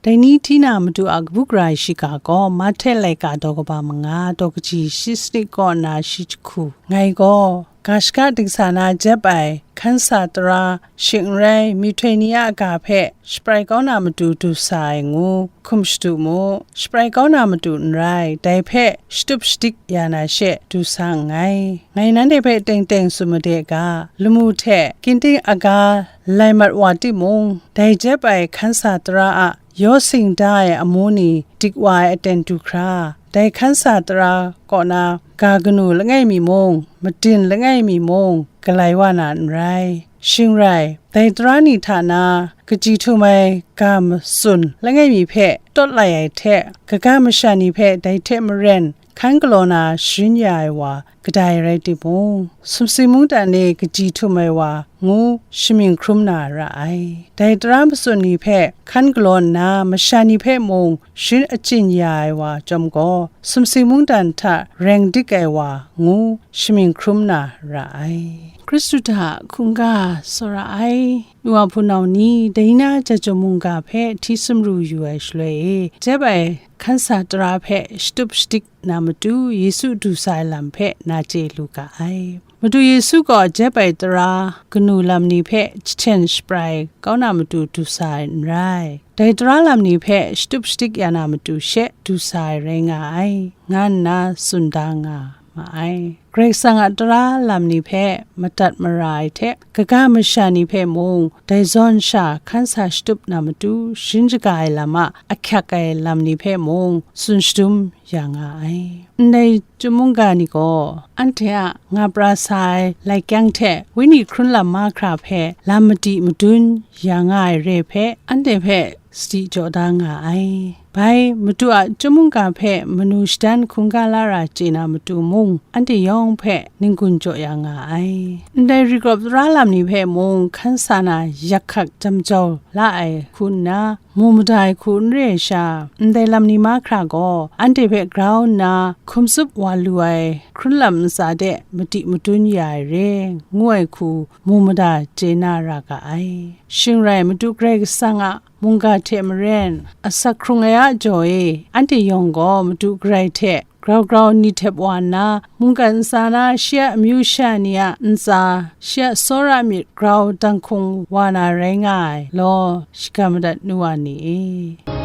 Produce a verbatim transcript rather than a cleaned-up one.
Dai ni hti na matu a kabu gara ai shiga gaw, Mahte laika daw kaba manga, daw kaji shi sanit kaw nna shi jahku. Ngai gaw, ga shaka dingsa na jep ai hkan sa tara, shing n rai, myihtoi ni a ga hpe shaprai kau na matu du sa ai ngu, hkum shadu mu, shaprai kau na matu n rai, dai hpe shatup shadik ya na she du sa nngai. Ngai nanhte hpe teng teng tsun made ga, lamu hte ginding aga lai mat wa timung, dai jep ai hkan sa tara a yaw sing da ai amu ni dik wa ai aten du hkra, dai hkan sa tara kaw na ga kanu langai mi mung, madin langai mi mung, galai wa na n rai. Shing rai, dai tara ni hta na kaji htum ai ga matsun langai mi hpe tawt lai ai hte, kaga masha ni hpe dai hte maren hkan galaw na sharin ya ai wa kadai rai timung, sumsing mungdan e kaji htum ai wa ngu shamying hkrum na ra ai. Dai tara matsun ni hpe hkan galaw nna, masha ni hpe mung sharin achyin ya ai wa chyawm gaw, sumsing mungdan hta reng dik ai wa ngu shamying hkrum na ra ai. Hkristu hta hkungga tsawra ai nu wa hpunau ni, dai na Jahtum mungga hpe hti sumru yu ai shaloi e, jep ai hkan sa tara hpe shatup shadik na matu, Yesu du sa ai lam hpe na chye lu ga ai. Madu Yesu gaw jep ai tara kanu lam ni hpe jahten shaprai kau na matu du sa ai n rai. Dai tara lam ni hpe shatup shadik ya na matu she du sa ai rai nga ai, nga nna tsun da nga ma ai. Karai Kasang a tara lam ni hpe madat mara ai hte, kaga masha ni hpe mung dai zawn sha hkan sa shatup na matu, sharin shaga ai lam a ahkyak ai lam ni hpe mung tsun shadum ya nga ai. Ndai Chyum mungga ni gaw anhte a nga pra sa ai lai kyang hte wenyi hkrun lam mahkra hpe lam madi madun ya nga ai re hpe, anhte hpe sadi jaw da nga ai. Bai, Madu a Chyum mungga hpe manu shadan hkungga la ra chye na matu mung, anhte yawng hpe n-gun jaw ya nga ai. Ndai rigrawp tara lam ni hpe mung hkan sa na yak hkak jam jau la ai hku nna, mu mada ai hku n re ai sha, ndai lam ni mahkra gaw anhte hpe grau nna hkum tsup wa lu ai hkrun lam ntsa de madi madun ya ai re, ngu ai hku mu mada chye na ra ga ai. Shing rai, Madu Karai Kasang a mungga hte maren, asak hkrung ai a jaw e, anhte yawng gaw Madu Karai hte grau grau ni htep wa nna, mungkan ntsa na shi a amyu sha ni a ntsa, shi a tsawra myit grau dang hkung wa na rai nga ai law, shaga madat nu wa ni e.